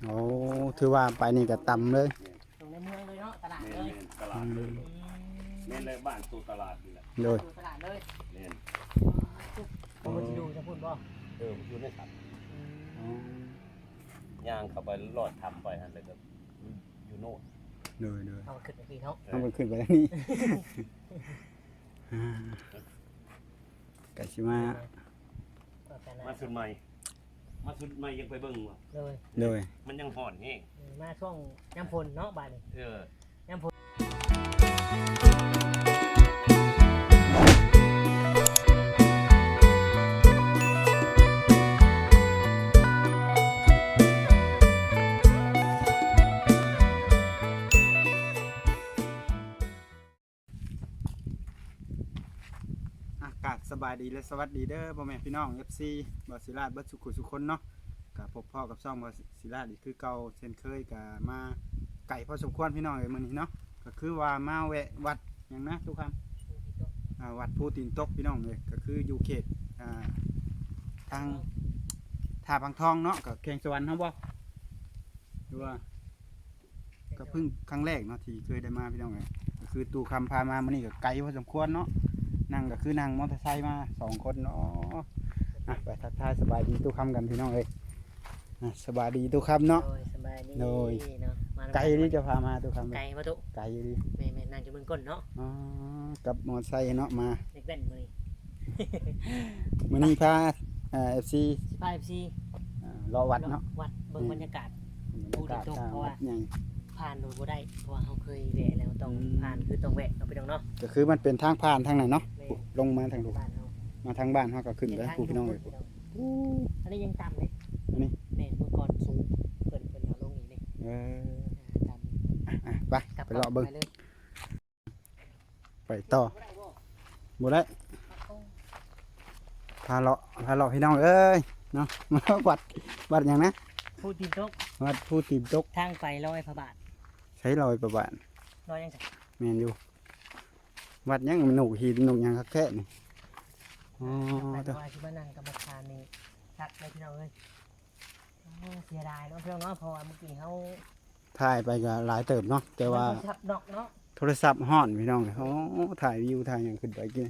ໂອ້ ຖືວ່າໄປນີ້ກໍຕ່ຳເລີຍ. ແມ່ນ ລົງໃນເມືອງເລີຍເນາະ ຕະຫຼາດເລີຍ. ແມ່ນ ຕະຫຼາດເລີຍ. ອືມ ແມ່ນແຫຼະ ບ້ານໂຕຕະຫຼາດນີ້ແຫຼະ. ໂດຍ ໂຕຕະຫຼາດເລີຍ. ແມ່ນ. ໂອ້ ເພິ່ນຊິຢູ່ທາງພຸ້ນບໍ່? ເອີ ຢູ່ໃນຖ້ຳ. ອືມ ອໍ ຍ່າງເຂົ້າໄປລອດຖ້ຳໄປຫັ້ນ ແລ້ວກໍຢູ່ໂນ່ນ. ໂດຍໆ ເຮົາກໍຂຶ້ນໄປພີ້ເນາະ. ເອີ ເຮົາກໍຂຶ້ນໄປທາງນີ້. ອ່າ ກະຊິມາ ມາຊຸດໃໝ່ ມາຊຸດໃໝ່ຍັງໄປເບິ່ງວ່າ ໂດຍ ໂດຍ ມັນຍັງຮ້ອນແຮງ. ອືມ ມາຊ່ວງຍາມຝົນເນາະ ບາດນີ້. ເອີ ຍາມຝົນ. ອ່ະ ກາບສະບາຍດີ ແລະ ສະຫວັດດີເດີ ພໍ່ແມ່ພີ່ນ້ອງ ເອັຟຊີ ບ່າວສີລາດ ເບິດສູ່ຜູ້ສູ່ຄົນເນາະ. ກະພົບພໍ້ກັບຊ່ອງບ່າວສີລາດອີກຄືເກົ່າເຊັ່ນເຄີຍ. ກະມາໄກພໍສົມຄວນພີ່ນ້ອງເອີຍ ມື້ນີ້ເນາະ. ກະຄືວ່າມາແວະວັດຫຍັງນະ ຕຸຄຳ? ອ່າ ວັດພູຕີນຕົກພີ່ນ້ອງເອີຍ. ກະຄືຢູ່ເຂດ ອ່າ ທາງທ່າພັງທອງເນາະ ກະແຂວງສະຫວັນເຮົາບໍ່ ຫຼືວ່າ? ກໍເພິ່ງຄັ້ງແລກເນາະທີ່ເຄີຍໄດ້ມາພີ່ນ້ອງເອີຍ. ກໍຄືຕູ້ຄຳພາມາມື້ນີ້ກໍໄກພໍສົມຄວນເນາະ. ນັ່ງກໍຄືນັ່ງມໍເຕີໄຊມາສອງຄົນເນາະ. ອ່ະ ໄປທັກທາຍສະບາຍດີຕູ້ຄຳກັນພີ່ນ້ອງເອີຍ. ອ່ະ ສະບາຍດີຕູ້ຄຳເນາະ. ໂດຍ ສະບາຍດີ. ໂດຍ ເນາະ ມານຳ ໄກ ກັນ ນີ້ ເຈົ້າພາມາຕູ້ຄຳ? ໄກບໍ່ຕຸ? ໄກຢູ່ດີ. ແມ່ນໆ ນັ່ງຢູ່ເມືອງກົ້ນເນາະ. ອໍ ກັບມໍເຕີໄຊເນາະມາ. ເດັກແວ່ນມື້ນີ້ ມື້ນີ້ພາ ເອີ ເອັຟຊີ ຊິພາເອັຟຊີ ອ່າ ເລາະວັດເນາະ ເລາະວັດ ເບິ່ງ ອືມ ບັນຍາກາດ ບັນຍາກາດ ພູທີ່ຕົກ ອ່າ ເພາະວ່າວັດໃຫຍ່ ຜ່ານໂດຍບໍ່ໄດ້ ເພາະວ່າເຮົາເຄີຍແວະແລ້ວ ຕ້ອງ ອືມ ຜ່ານ ຄືຕ້ອງແວະເນາະ ພີ່ນ້ອງເນາະ. ກໍຄືມັນເປັນທາງຜ່ານທາງນັ້ນເນາະ ແມ່ນ ລົງມາທາງລຸ່ມ ບ້ານເຮົາ ມາທາງບ້ານເຮົາກໍຂຶ້ນໄປພູພີ່ນ້ອງເອີຍ. ເປັນທາງຢູ່ພຸ້ນ ອືມ ອັນນີ້ຍັງຕ່ຳເດ້. ອັນນີ້ ແມ່ນ ເມື່ອກ່ອນສູງ ເພິ່ນ ເພິ່ນເອົາລົງອີກເດ້. ເອີ ອ່າ ຕ່ຳ. ອ່ະ ໄປ ກັບ ໄປເລາະເບິ່ງ ໄປເລີຍ. ໄປຕໍ່ ບໍ່ໄດ້ ພາເລາະ ພາເລາະພີ່ນ້ອງເອີຍເນາະ. ວັດ ວັດຫຍັງນະ? ພູຕີນຕົກ. ວັດພູຕີນຕົກ ທາງໄປລອຍພະບາດ. ໃສລອຍພະບາດ? ລອຍຫຍັງຊັ້ນ? ແມ່ນຢູ່. ວັດຫຍັງ? ມັນນົກຫີນນົກຫຍັງຄັກແທ້ນີ້. ອໍ ແຕ່ວ່າຊິມານັ່ງກຳມະຖານນີ້ຄັກເລີຍພີ່ນ້ອງເອີຍ. ໂອ້ ເສຍດາຍເນາະພີ່ນ້ອງເນາະ ເພາະວ່າມື້ກີ້ເຮົາຖ່າຍໄປກໍຫຼາຍເຕີບເນາະ ແຕ່ວ່າໂທລະສັບນອກເນາະ ໂທລະສັບຮ້ອນພີ່ນ້ອງ. ໂອ້ ຖ່າຍວິວຖ່າຍຫຍັງຂຶ້ນໄປກີ້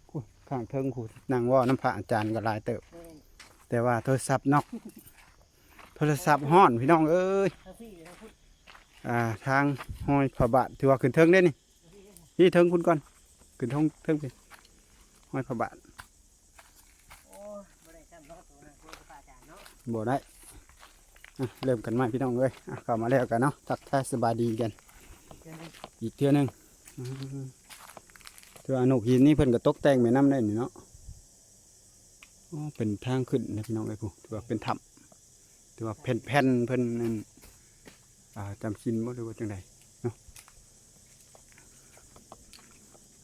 ໂອ້ ຂ້າງເທິງພຸ້ນ ນັ່ງເວົ້ານຳພະອາຈານກໍຫຼາຍເຕີບ. ແມ່ນ ແຕ່ວ່າໂທລະສັບນອກ ໂທລະສັບຮ້ອນພີ່ນ້ອງເອີຍ. ທາງພີ້ ທາງພຸ້ນ ອ່າ ທາງຮອຍພະບາດ ຖືວ່າຂຶ້ນເທິງເດ້ນີ້. ນີ້ເທິງພຸ້ນກ່ອນ ຂຶ້ນເທິງ ເທິງພີ້ ຮອຍພະບາດ. ໂອ້ຍ ບໍ່ໄດ້ຊ້ຳເນາະ ໂຕນັ້ນຄືພະອາຈານເນາະ ບໍ່ໄດ້. ອ່ະ ເລີ່ມກັນໃໝ່ພີ່ນ້ອງເອີຍ. ອ່ະ ເຂົ້າມາແລ້ວກັນເນາະ ທັກທາຍສະບາຍດີກັນອີກເທື່ອໜຶ່ງ ອີກເທື່ອໜຶ່ງ. ອືມ ຖືວ່ານົກຫີນນີ້ເພິ່ນກໍຕົກແຕ່ງແມ່ນນຳໄດ້ນີ້ເນາະ. ອໍ ເປັນທາງຂຶ້ນນະພີ່ນ້ອງເອີຍ ຜູ້ ຖືວ່າເປັນຖ້ຳ ຖືວ່າແຜ່ນໆ ເພິ່ນນັ້ນ ອ່າ ຈຳສິນບໍ່ ຫຼືວ່າຈັ່ງໃດເນາະ.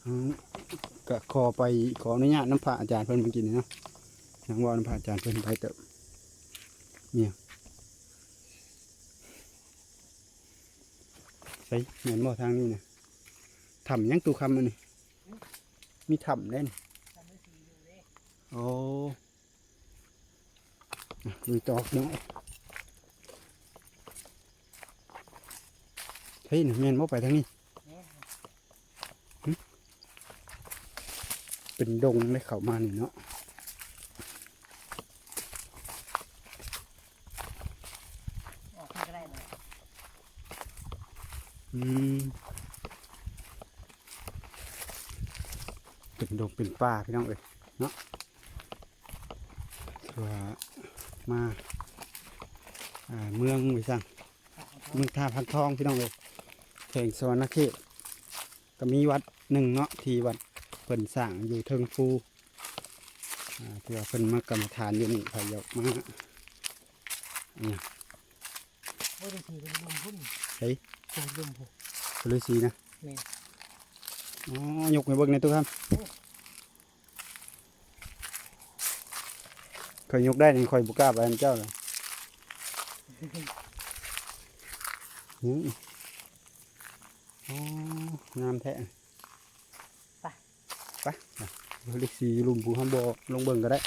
ເຮົາກະຂໍໄປ ຂໍອະນຸຍາດນຳພະອາຈານເພິ່ນເມື່ອກີ້ນີ້ເນາະ ນັ່ງເວົ້ານຳພະອາຈານເພິ່ນໄປເຕີບ. ນີ້ ໃສ ແມ່ນບໍ່ທາງນີ້ນະ? ຖ້ຳຫຍັງຕູ້ຄຳອັນນີ້? ມີຖ້ຳເດ້ນີ້. ໂອ້ ລຸຍຕໍ່ເນາະ. ເຮີ້ຍ ແມ່ນບໍ່ ໄປທາງນີ້? ຫຶ ເປັນດົງເດ້ ເຂົ້າມານີ້ເນາະ. ອອກມາກໍໄດ້ເນາະ. ອືມ ເປັນດົງເປັນປ່າພີ່ນ້ອງເອີຍເນາະ. ຖືວ່າມາ ອ່າ ເມືອງ ເມືອງທ່າພັງທອງ ພີ່ນ້ອງເອີຍ ແຂວງສະຫວັນນະເຂດ. ກໍມີວັດໜຶ່ງເນາະ ທີ່ວັດເພິ່ນສ້າງຢູ່ເທິງພູ ອ່າ ທີ່ວ່າເພິ່ນມາກຳມະຖານຢູ່ນີ້ ໃຜຢາກມາ ອັນນີ້ ໂອ້ຍ ເປັນຜີເປັນລົມພຸ້ນ ເຮີ້ຍ ເປັນລົມພຸ້ນ ເປັນລືສີນະ. ແມ່ນ. ອໍ ຍົກໃຫ້ເບິ່ງແດ່ຕູ້ຄຳ. ໂອ້ ຂ້ອຍຍົກໄດ້ນີ້ ຂ້ອຍບໍ່ກ້າໄປນຳເຈົ້າລະ. ຫື ໂອ້ ງາມແທ້. ໄປ ໄປ ລືສີຢູ່ລຸ່ມພູ ເຮົາບໍ່ລົງເບິ່ງກໍໄດ້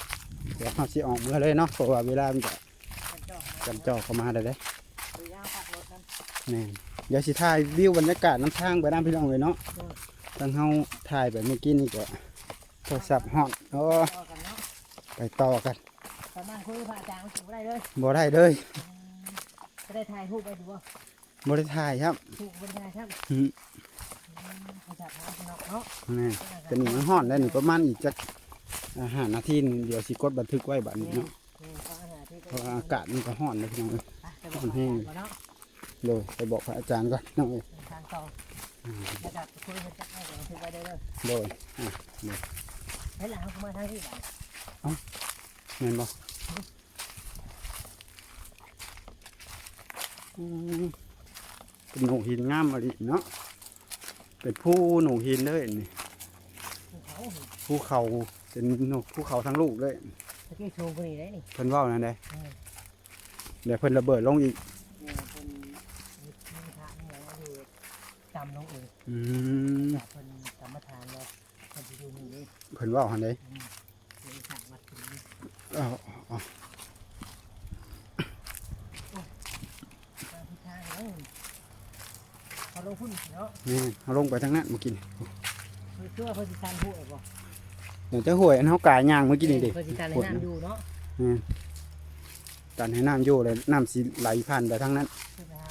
ດຽວເຮົາຊິອອກເມືອເລີຍເນາະ ເພາະວ່າເວລາມັນກໍ ກັນຈອກ ກັນຈອກເຂົ້າມາແລ້ວເດ້. ແມ່ນ ດຽວຊິຖ່າຍວິວບັນຍາກາດນຳທາງໄປນຳ ພີ່ນ້ອງເອີຍເນາະ. ໂດຍ ທາງເຮົາຖ່າຍໄປເມື່ອກີ້ນີ້ກໍໂທລະສັບຮ້ອນ. ໂອ້ ຕໍ່ກັນເນາະ ໄປຕໍ່ກັນ. ຕອນນັ້ນຄຸຍກັບພະອາຈານມັນຊິບໍ່ໄດ້ເລີຍ ບໍ່ໄດ້ເລີຍ. ອືມ ຈະໄດ້ຖ່າຍຮູບໄວ້ຢູ່ບໍ່? ບໍ່ໄດ້ຖ່າຍຄັບ ບໍ່ໄດ້ຖ່າຍຄັບ. ອືມ ອືມ ໂທລະສັບເຮົາເນາະ. ແມ່ນ ຕອນນີ້ມັນຮ້ອນແລ້ວນີ້ ປະມານອີກຈັກ ອ່າ ຫ້ານາທີນີ້ ດຽວຊິກົດບັນທຶກໄວ້ບາດນີ້ເນາະ. ແມ່ນ ເພາະວ່າອາກາດມັນກໍຮ້ອນເດ້ ພີ່ນ້ອງເອີຍ. ໄປ ໄປບອກ ຮ້ອນແຮງ ພະອາຈານກ່ອນເນາະ. ໂດຍ ໄປບອກພະອາຈານກ່ອນ ພີ່ນ້ອງເອີຍ. ທາງຕໍ່ ອືມ ແລ້ວກໍຄຸຍກັນຈັກໜ້ອຍ ບັນທຶກໄວ້ເດີ. ໂດຍ ອ່າ ໂດຍ. ເຮັດແລ້ວເຮົາກໍມາທາງນີ້ບາດ. ເອົ້າ ແມ່ນບໍ່? ອືມ ເປັນໂໜກຫີນງາມອີ່ຫຼີເນາະ ເປັນພູໂໜກຫີນເລີຍນີ້. ພູເຂົາ ເປັນພູເຂົາທັງລູກເລີຍ. ຕະກີ້ສູງກວ່ານີ້ເດ້ນີ້ ເພິ່ນເວົ້ານັ້ນເດ້. ອືມ ແລ້ວເພິ່ນລະເບີດລົງອີກ. ແມ່ນ ເພິ່ນມີພະມີຫຍັງຢູ່ຕ່ຳລົງເອງ. ອືມ ເພິ່ນກຳມະຖານວ່າ ເພິ່ນຊິຢູ່ນີ້ເດ້ ເພິ່ນເວົ້າຫັ້ນເດ້. ອືມ ເພິ່ນສ້າງວັດຂຶ້ນນີ້. ເອົາ ເອົາ ເອົາ ໂອ້ຍ ມາຜິດທາງແລ້ວ. ເຮົາລົງພຸ້ນເນາະ. ແມ່ນ ເຮົາລົງໄປທາງນັ້ນເມື່ອກີ້ນີ້. ຄືວ່າເພິ່ນຊິຕັນຫ້ວຍບໍ່? ໜ້າຈະຫ້ວຍອັນເຮົາກາຍຍ່າງເມື່ອກີ້ນີ້ເດ້. ເພິ່ນຊິຕັນໃຫ້ນ້ຳຢູ່ເນາະ. ແມ່ນ ຕັນໃຫ້ນ້ຳຢູ່ ແລ້ວນ້ຳຊິໄຫຼຜ່ານໄປທາງນັ້ນ. ເພິ່ນຫາ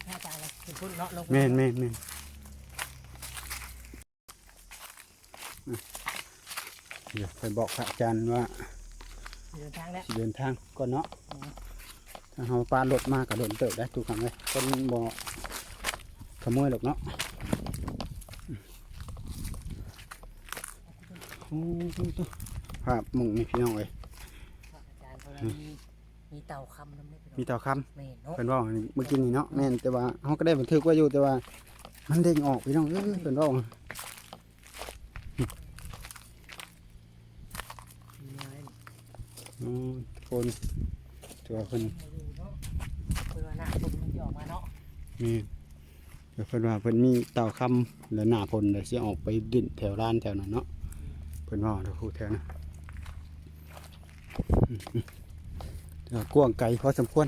ພະອາຈານຂຶ້ນພຸ້ນເນາະ ລົງພຸ້ນ. ແມ່ນໆໆ. ດຽວໄປບອກພະອາຈານວ່າຊິເດີນທາງແລ້ວ ຊິເດີນທາງກ່ອນເນາະ. ອືມ ຖ້າເຮົາປາລົດມາກໍດົນເຕີບໄດ໋ ທຸກຄົນເອີຍ ຄົນບໍ່ຂະໂມຍດອກເນາະ. ໂອ້ໂຫ ພາບໝ່ອງນີ້ ພີ່ນ້ອງເອີຍ. ພະອາຈານເພິ່ນວ່າມີ ມີເຕົາຄຳນຳເດ້ ພີ່ນ້ອງ. ມີເຕົາຄຳ ແມ່ນເນາະ ເພິ່ນເວົ້າເມື່ອກີ້ນີ້ເນາະ. ແມ່ນ ແຕ່ວ່າເຮົາກໍໄດ້ບັນທຶກໄວ້ຢູ່ ແຕ່ວ່າມັນເດ້ງອອກ ພີ່ນ້ອງເອີຍ ເພິ່ນເວົ້າ. ອໍ ທຸກຄົນ ຖືວ່າເພິ່ນ ເພິ່ນວ່າໜ້າຝົນມັນຊິອອກມາເນາະ. ແມ່ນ ແຕ່ເພິ່ນວ່າເພິ່ນມີເຕົາຄຳ ແລະ ໜ້າຝົນແລ້ວຊິອອກໄປຫຼິ້ນແຖວລານແຖວນັ້ນເນາະ ເພິ່ນເວົ້ານະ ຜູ້ແຖວນັ້ນ. ກວ້າງໄກພໍສົມຄວນ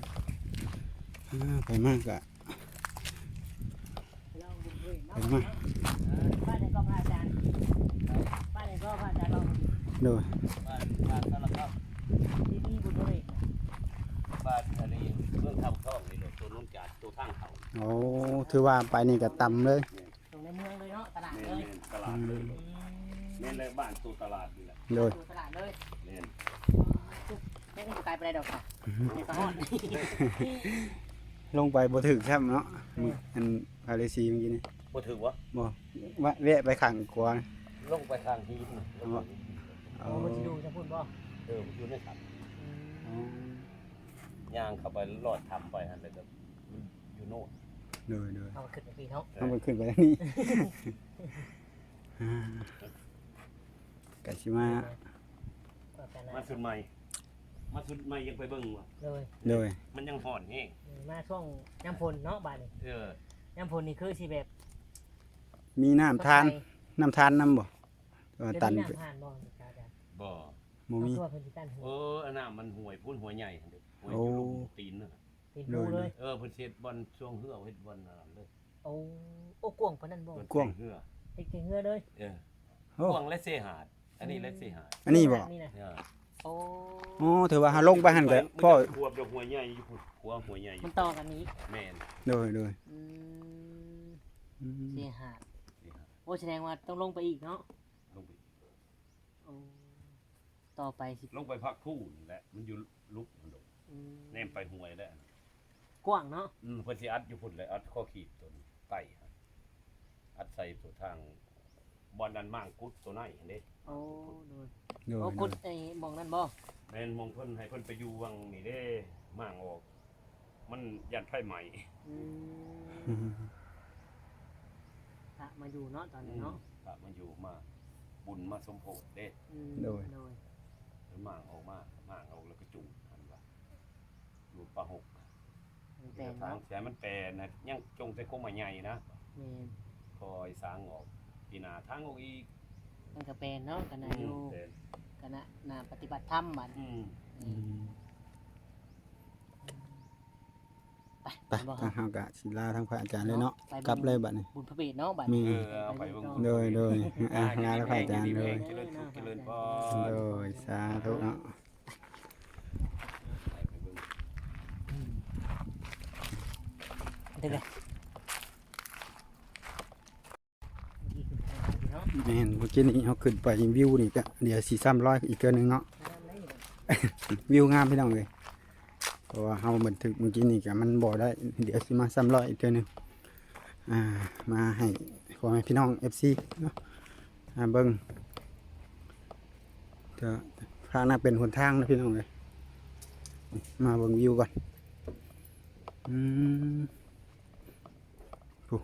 ອ່າ ໄປມາກະ ເຫັນມາ ເອີ ບ້ານໃດກໍພະອາຈານ? ບ້ານໃດກໍພະອາຈານເວົ້າ? ໂດຍ ບ້ານ ບ້ານສາລະຄຳ ທີ່ມີບຸນພະເວດນະ ບ້ານອັນນີ້ ເມືອງທ່າທອງນີ້ແຫຼະ ໂຕນນຈາດ ໂຕທາງເຂົ້າ. ໂອ້ ຖືວ່າໄປນີ້ກໍຕ່ຳເລີຍ ແມ່ນ ຕົງໃນເມືອງເລີຍເນາະ ຕະຫຼາດເລີຍ ແມ່ນໆ ຕະຫຼາດເລີຍ ອືມ ແມ່ນແຫຼະ ບ້ານໂຕຕະຫຼາດນີ້ແຫຼະ ໂດຍ ໂຕຕະຫຼາດເລີຍ ແມ່ນ ແມ່ນບໍ່ໄກປານໃດດອກ ແຕ່ກໍຮອດ ລົງໄປບໍ່ຖືກຊ້ຳເນາະ ແມ່ນ ອັນພາເລຊີເມື່ອກີ້ນີ້ ບໍ່ຖືກຫວາ? ບໍ່ ແວະ ແວະໄປຂ້າງຂວາ ລົງໄປຂ້າງຫີນ ເອົາ ໂອ້ ມັນຊິຢູ່ທາງພຸ້ນບໍ່? ເອີ ມັນຢູ່ໃນຖ້ຳ ອືມ ຍ່າງເຂົ້າໄປລອດຖ້ຳໄປຫັ້ນ ແລ້ວກໍມັນຢູ່ໂນ່ນ ໂດຍໆ ເຮົາກໍຂຶ້ນໄປພີ້ເນາະ ເຮົາກໍຂຶ້ນໄປທາງນີ້ ອ່າ ກະຊິມາ ມາຊຸດໃໝ່ ມາຊຸດໃໝ່ ຢາກໄປເບິ່ງວ່າ ໂດຍ ໂດຍ ມັນຍັງຮ້ອນແຮງ ອືມ ມາຊ່ວງຍາມຝົນເນາະ ບາດນີ້ ເອີ ຍາມຝົນນີ້ຄືຊິແບບ ມີນ້ຳທານ ນ້ຳທານນຳບໍ່? ແຕ່ວ່າຕັນ ແຕ່ມີນ້ຳຜ່ານບໍ່? ບໍ່ ບໍ່ມີ ເພາະວ່າເພິ່ນຊິຕັນຫ້ວຍ ເອີ ອັນນ້ຳມັນຫ້ວຍພຸ້ນ ຫ້ວຍໃຫຍ່ຫັ້ນເດ້ ຫ້ວຍ ໂອ້ ຢູ່ລຸ່ມຕີນນັ້ນ ເປັນຮູເລີຍ ໂດຍ ເອີ ເພິ່ນຊິເຮັດບ່ອນຊ່ວງເຮືອ ເຮັດບ່ອນອັນນັ້ນເລີຍ ໂອ້ ໂອ້ ກວ້າງປານນັ້ນບໍ່? ກວ້າງ ເຮືອ ເຮັດແຕ່ເຮືອເລີຍ ເອີ ໂອ້ ກວ້າງແລະເຊຫາດ ອັນນີ້ແຫຼະເຊຫາດ ອັນນີ້ບໍ່? ນີ້ນະ ເອີ ໂອ້ ໂອ້ ຖືວ່າເຮົາລົງໄປຫັ້ນກໍພໍ ມັນຈະຂວບດອກຫ້ວຍໃຫຍ່ຢູ່ພຸ້ນ ຂົວຫ້ວຍໃຫຍ່ຢູ່ ມັນຕໍ່ກັນນີ້ ແມ່ນ ໂດຍໆ ອືມ ອືມ ເຊຫາດ ເຊຫາດ ໂອ້ ສະແດງວ່າຕ້ອງລົງໄປອີກເນາະ ລົງໄປອີກ ໂອ້ ຕໍ່ໄປຊິ ລົງໄປພາກພູນແຫຼະ ມັນຢູ່ລຸ່ມພຸ້ນດອກ ອືມ ແນມໄປຫ້ວຍແລ້ວ ກວ້າງເນາະ ອືມ ເພິ່ນຊິອັດຢູ່ພຸ້ນແຫຼະ ອັດຂໍ້ຂີດຕົວນີ້ໃຕ້ຫັ້ນ ອັດໃສ່ຕົວທາງ ບ່ອນອັນມ້າງກຸດຕົວໃນຫັ້ນເດ້ ໂອ້ ໂດຍ ໂດຍ ໂອ້ ໂດຍ ກຸດໄອ້ໝ່ອງນັ້ນບໍ່? ແມ່ນ ໝ່ອງເພິ່ນ ໃຫ້ເພິ່ນໄປຢູ່ວັງນີ້ເດ້ ມ້າງອອກ ມັນຢ້ານໄຟໄໝ້ ອືມ ອືມ ພະມາຢູ່ເນາະ ຕອນນັ້ນເນາະ ອືມ ພະມາຢູ່ ມາບຸນມາສົມໂພດເດ້ ອືມ ໂດຍ ໂດຍ ມ້າງອອກມາ ມ້າງອອກແລ້ວກໍຈູດຫັ້ນວ່າ ຢູ່ປະຫົກ ມັນແປນເນາະ ທາງເສຍມັນແປນນະ ຍັງຈົ່ງແຕ່ໂຄງໄມ້ໃຫຍ່ນະ ແມ່ນ ຄ່ອຍສ້າງອອກ ປີໜ້າທາງອອກອີກ ມັນກໍແປນເນາະ ຄະນະ ອືມ ຢູ່ ແປນ ຄະນະໜ້າປະຕິບັດທຳບາດນີ້ ອືມ ອືມ ອືມ ໄປ ໄປ ໄປ ເນາະ ທາງເຮົາກະຊິລາທາງພະອາຈານເລີຍເນາະ ໄປເບິ່ງ ກັບເລີຍບັດນີ້ ບຸນພະເວດເນາະ ບັດນີ້ ແມ່ນ ເອີ ເອົາໄປເບິ່ງ ໂດຍ ໂດຍ ອ່າ ລາທາງພະອາຈານ ເລີຍ ເລີຍ ເລີຍ ເລີຍ ເລີຍ ສາທຸເນາະ ສາທຸເນາະ ເດີ ແມ່ນ ເມື່ອກີ້ນີ້ເຮົາຂຶ້ນໄປວິວນີ້ກະ ດຽວຊິຊ້ຳລອຍອີກເທື່ອໜຶ່ງເນາະ ວິວງາມພີ່ນ້ອງເອີຍ ເພາະວ່າເຮົາບັນທຶກເມື່ອກີ້ນີ້ກະມັນບໍ່ໄດ້ ດຽວຊິມາຊ້ຳລອຍອີກເທື່ອໜຶ່ງ ອ່າ ມາໃຫ້ພໍ່ແມ່ພີ່ນ້ອງເອັຟຊີເນາະ ອ່າ ເບິ່ງ ກະທາງນັ້ນເປັນຫົນທາງເນາະພີ່ນ້ອງເອີຍ ມາເບິ່ງວິວກ່ອນ ອືມ ໂອ້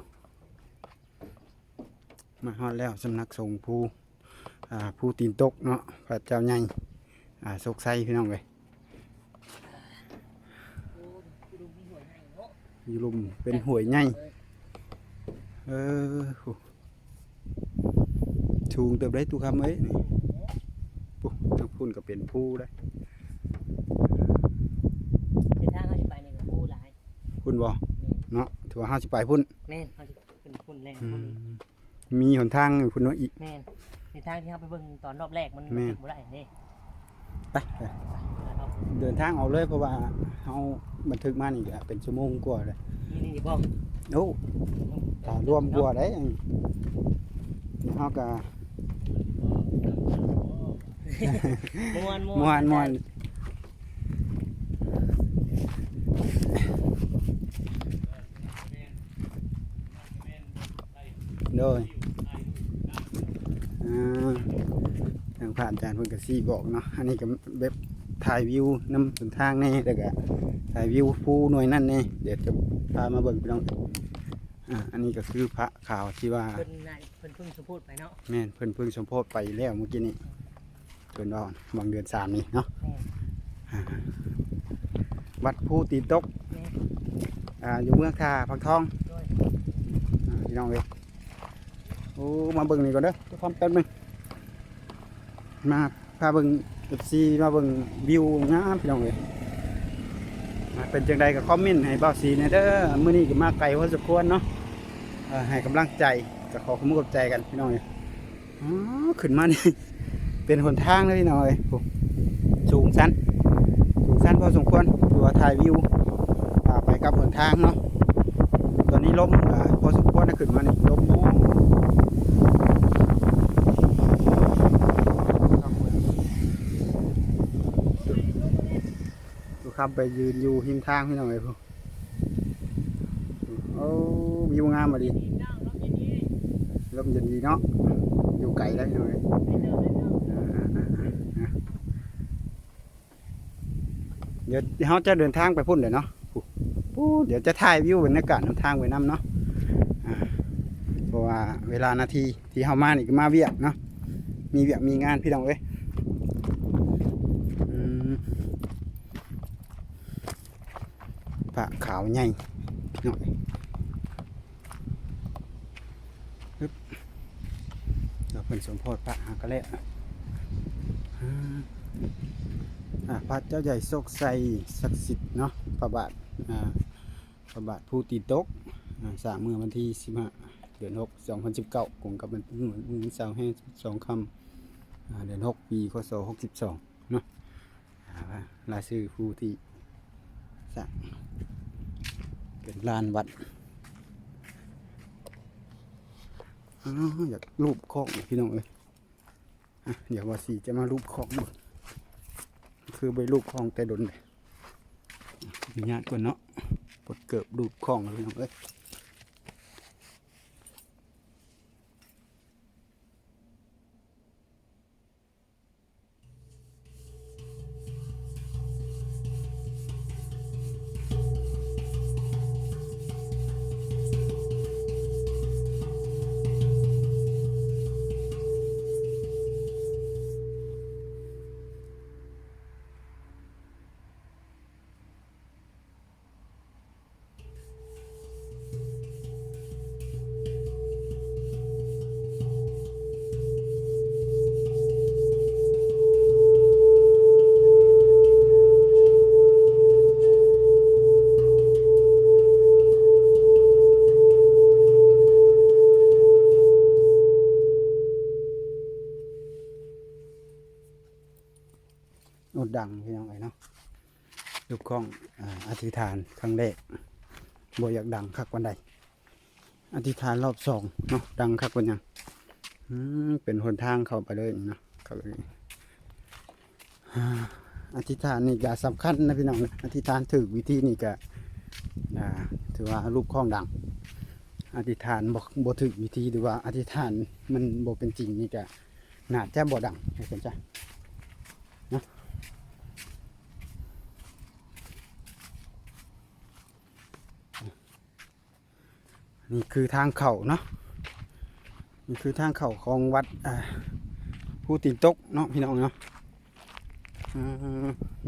ມາຮອດແລ້ວ ສຳນັກສົງພູ ອ່າ ພູຕີນຕົກເນາະ ພະເຈົ້າໃຫຍ່ ອ່າ ໂຊກໄຊ ພີ່ນ້ອງເອີຍ ຢູ່ລຸ່ມເປັນຫ້ວຍໃຫຍ່ ເອີ ໂອ້ ສູງເຕີບເດ້ຕູ້ຄຳເອີຍ ນີ້ ໂອ້ ທາງພຸ້ນກະເປັນພູເດ້ ເສັ້ນທາງເຮົາຊິໄປນີ້ກະພູຫຼາຍ ພຸ້ນບໍ່ ແມ່ນ ເນາະ ຖືວ່າເຮົາຊິໄປພຸ້ນ ແມ່ນ ເຮົາຊິຂຶ້ນພຸ້ນແລ້ວ ອືມ ພຸ້ນ ມີຫົນທາງຢູ່ພຸ້ນເນາະອີກ ແມ່ນ ເສັ້ນທາງທີ່ເຮົາໄປເບິ່ງຕອນລອບແລກມັນ ແມ່ນ ບໍ່ໄດ້ເດ້ ໄປ ໄປ ໄປ ເດີນທາງອອກເລີຍ ເພາະວ່າເຮົາບັນທຶກມານີ້ກະເປັນຊົ່ວໂມງກວ່າແລ້ວ ນີ້ ນີ້ບໍ່ ໂອ້ ຖ້າລວມກວ່າໄດ໋ ເຮົາກະ ມ່ວນ ມ່ວນ ມ່ວນ ມ່ວນ ໂດຍ ອ່າ ທາງພະອາຈານເພິ່ນກະຊີ້ບອກເນາະ ອັນນີ້ກະແບບຖ່າຍວິວນຳເສັ້ນທາງແດ່ ແລ້ວກະຖ່າຍວິວພູໜ່ວຍນັ້ນແດ່ ດຽວຈະພາມາເບິ່ງພີ່ນ້ອງ ອ່າ ອັນນີ້ກະຄືພະຂາວທີ່ວ່າ ເພິ່ນນະ ເພິ່ນເພິ່ງສົມໂພດໄປເນາະ ແມ່ນ ເພິ່ນເພິ່ງສົມໂພດໄປແລ້ວມື້ກີ້ນີ້ ເພິ່ນວ່າຫວ່າງເດືອນສາມນີ້ເນາະ ແມ່ນ ອ່າ ວັດພູຕີນຕົກ ແມ່ນ ອ່າ ຢູ່ເມືອງທ່າພັກທອງ ໂດຍ ອ່າ ພີ່ນ້ອງເອີຍ ໂອ້ ມາເບິ່ງນີ້ກ່ອນເດີ ຄຳແປັບໜຶ່ງ ມາພາເບິ່ງ ເອັຟຊີ ມາເບິ່ງວິວງາມພີ່ນ້ອງເອີຍ ອ່າ ເປັນຈັ່ງໃດກະຄອມເມັ້ນໃຫ້ບ່າວສີແດ່ເດີ ມື້ນີ້ກະມາໄກພໍສົມຄວນເນາະ ເອີ ໃຫ້ກຳລັງໃຈ ກະຂໍຂອບມຸກຂອບໃຈກັນພີ່ນ້ອງເອີຍ ອໍ ຂຶ້ນມານີ້ເປັນຫົນທາງເລີຍພີ່ນ້ອງເອີຍ ໂອ້ ສູງຊັນ ສູງຊັນພໍສົມຄວນ ຖືວ່າຖ່າຍວິວ ອ່າ ໄປກັບຫົນທາງເນາະ ຕອນນີ້ລົມກະພໍສົມຄວນນະ ຂຶ້ນມານີ້ລົມ ຄຳໄປຢືນຢູ່ຮິມທາງພີ່ນ້ອງເອີຍ ໂອ້ ວິວງາມອີ່ຫຼີ ລົມເຢັນດີເນາະ ຢູ່ໄກໄດ໋ ພີ່ນ້ອງເອີຍ ດຽວເຮົາຈະເດີນທາງໄປພຸ້ນແຫຼະເນາະ ໂອ້ ດຽວຈະຖ່າຍວິວບັນຍາກາດນຳທາງໄປນຳເນາະ ອ່າ ເພາະວ່າເວລານາທີທີ່ເຮົາມານີ້ກະມາວຽກເນາະ ມີວຽກມີງານພີ່ນ້ອງເອີຍ ອືມ ພະຂາວໃຫຍ່ພີ່ນ້ອງ ຮຶບ ແລ້ວເພິ່ນສົມໂພດພະຫາກະແລ້ວ ອ່າ ອ່າ ພະເຈົ້າໃຫຍ່ໂຊກໄຊສັກສິດເນາະ ພະບາດ ອ່າ ພະບາດພູຕີນຕົກ ອ່າ ສ້າງເມື່ອວັນທີສິບຫ້າ ເດືອນຫົກ ສອງພັນສິບເກົ້າ ກົງກັບວັນ ມື້ ມື້ເສົາແຫ່ງສິບສອງຄ່ຳ ອ່າ ເດືອນຫົກ ປີ ຄ.ສ. ຫົກສິບສອງເນາະ ອ່າ ລາຍຊື່ຜູ້ທີ່ສ້າງເປັນລານວັດ ອ້າວ ຢາກລູບຄ້ອງພີ່ນ້ອງເອີຍ ອ່ະ ດຽວບ່າວສີຈະມາລູບຄ້ອງເບິ່ງ ຄືບໍ່ໄດ້ລູບຄ້ອງແຕ່ດົນເດ ອະນຸຍາດກ່ອນເນາະ ປົດເກີບລູບຄ້ອງແລ້ວພີ່ນ້ອງເອີຍ. ງ ພີ່ນ້ອງເອີຍເນາະ. ລູກຂອງ ອາ ອະທິຖານຄັ້ງແລກ ບໍ່ຢາກດັງຄັກປານໃດ. ອະທິຖານລອບສອງເນາະ ດັງຄັກປານຫຍັງ. ອືມ ເປັນຫົນທາງເຂົ້າໄປເລີຍນີ້ເນາະ. ເຂົ້າໄປ ອາ ອະທິຖານນີ້ກະສຳຄັນນະ ພີ່ນ້ອງນະ. ອະທິຖານຖືກວິທີນີ້ກະ ອາ ຖືວ່າລູກຂອງດັງ. ອະທິຖານບໍ່ ບໍ່ຖືກວິທີ ຫຼືວ່າອະທິຖານມັນບໍ່ເປັນຈິງນີ້ກະ ໜ້າຈະບໍ່ດັງ ວ່າຊັ້ນຊະເນາະ. ນີ້ຄືທາງເຂົ້າເນາະ ນີ້ຄືທາງເຂົ້າຂອງວັດ ອາ ພູຕີນຕົກເນາະ ພີ່ນ້ອງເນາະ. ເອີ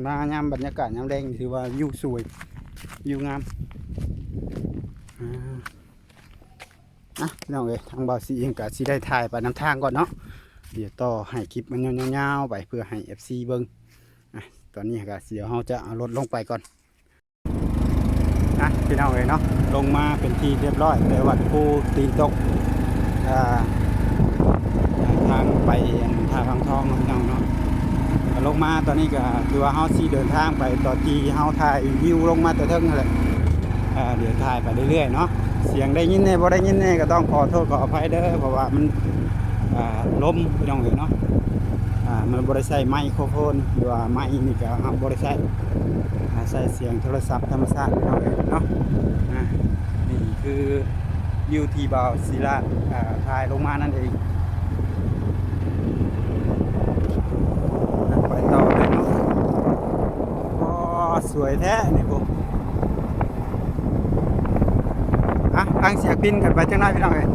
ມາຍາມບັນຍາກາດຍາມແລງ ຖືວ່າວິວສວຍ ວິວງາມ. ເອີ ອ່ະ ພີ່ນ້ອງເອີຍ ທາງບ່າວສີເອງກະຊິໄດ້ຖ່າຍໄປນຳທາງກ່ອນເນາະ. ດຽວຕໍ່ໃຫ້ຄລິບມັນຍາວໆໄປ ເພື່ອໃຫ້ເອັຟຊີເບິ່ງ. ອ່ະ ຕອນນີ້ກະດຽວເຮົາຈະເອົາລົດລົງໄປກ່ອນ. ອ່ະ ພີ່ນ້ອງເອີຍເນາະ ລົງມາເປັນທີ່ຮຽບຮ້ອຍ ແຕ່ວັດພູຕີນຕົກ ອ່າ ທາງໄປອັນທ່າວັງທອງເນາະ ພີ່ນ້ອງເນາະ. ກໍລົງມາຕອນນີ້ກໍຖືວ່າເຮົາຊິເດີນທາງໄປ ຕອນທີ່ເຮົາຖ່າຍວິວລົງມາແຕ່ເທິງຫັ້ນແຫຼະ. ອ່າ ດຽວຖ່າຍໄປເລື້ອຍໆເນາະ ສຽງໄດ້ຍິນແດ່ບໍ່ໄດ້ຍິນແດ່ກໍຕ້ອງຂໍໂທດຂໍອະໄພເດີ ເພາະວ່າມັນ ອ່າ ລົມ ພີ່ນ້ອງເອີຍເນາະ. ອ່າ ມັນບໍ່ໄດ້ໃຊ້ໄມໂຄຣໂຟນ ຫຼືວ່າໄມນີ້ກໍເຮົາບໍ່ໄດ້ໃຊ້ ອາ ໃຊ້ສຽງໂທລະສັບທຳມະຊາດ ພີ່ນ້ອງເອີຍເນາະ. ອ່າ ນີ້ຄືວິວທີ່ບ່າວສີລາດ ອ່າ ຖ່າຍລົງມານັ້ນເອງ. ໄປຕໍ່ເລີຍເນາະ. ອໍ ສວຍແທ້ນີ້ພຸ້ນ. ອ່ະ ຟັງສຽງປິ່ນກັນໄປຈັກໜ້ອຍ ພີ່ນ້ອງເອີຍ.